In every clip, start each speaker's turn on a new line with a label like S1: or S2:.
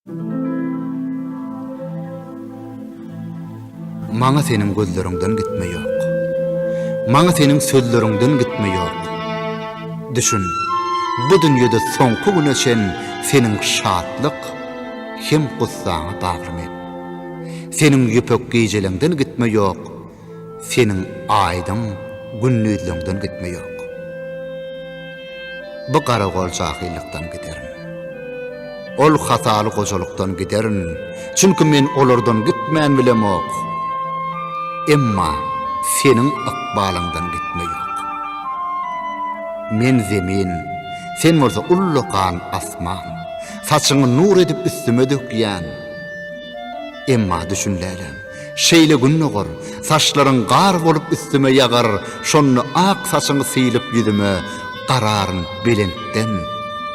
S1: Maňa seniň gözleriňden gitme ýok. Maňa seniň sözleriňden gitme ýok. Düşün, bu dünýede soňky güne çen seniň şatlyk hem gussaňa bagly men. Seniň ýüpek gijeleňden gitme ýok, Seniň aýdyň gündizleňden gitme ýok. Bu garagol jahylykdan giderin. Ol hataly gojalykdan giderin, çünki men olardan gitmän bilemok. Emma seniň ykbalyňdan gitme ýok. Men zemin, sen bolsa ullakan asman. Saçyňy nur edip üstüme dökýän. Emma düşün läläm. Şeýle gün dogar, saçlaryň gar bolup üstüme ýagar, şonda ak saçyňy sylyp ýüzüme, gararyn belentden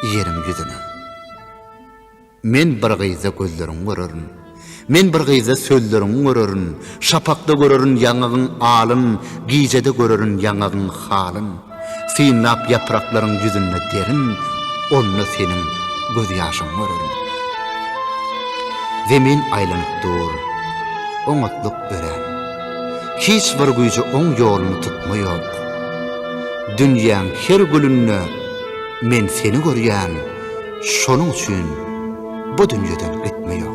S1: ýeriň ýüzüne. Men bir gyzda gözleriňi görerin, Men bir gyzda sözleriňi görerin, şapakda görerin ýaňagyň alyn, gijede görerin ýaňagyň halyn. Synlap ýapraklaryň ýüzünde derin, Onda seniň gözýaşyňy görerin. Zemin aýlanyp dur, oňatlyk örän. Hiç bir güýje oň ýoluny tutma ýok. Dünýäň her gülünde men seni görýän, Şonuň üçin bu dünýeden gitme ýok.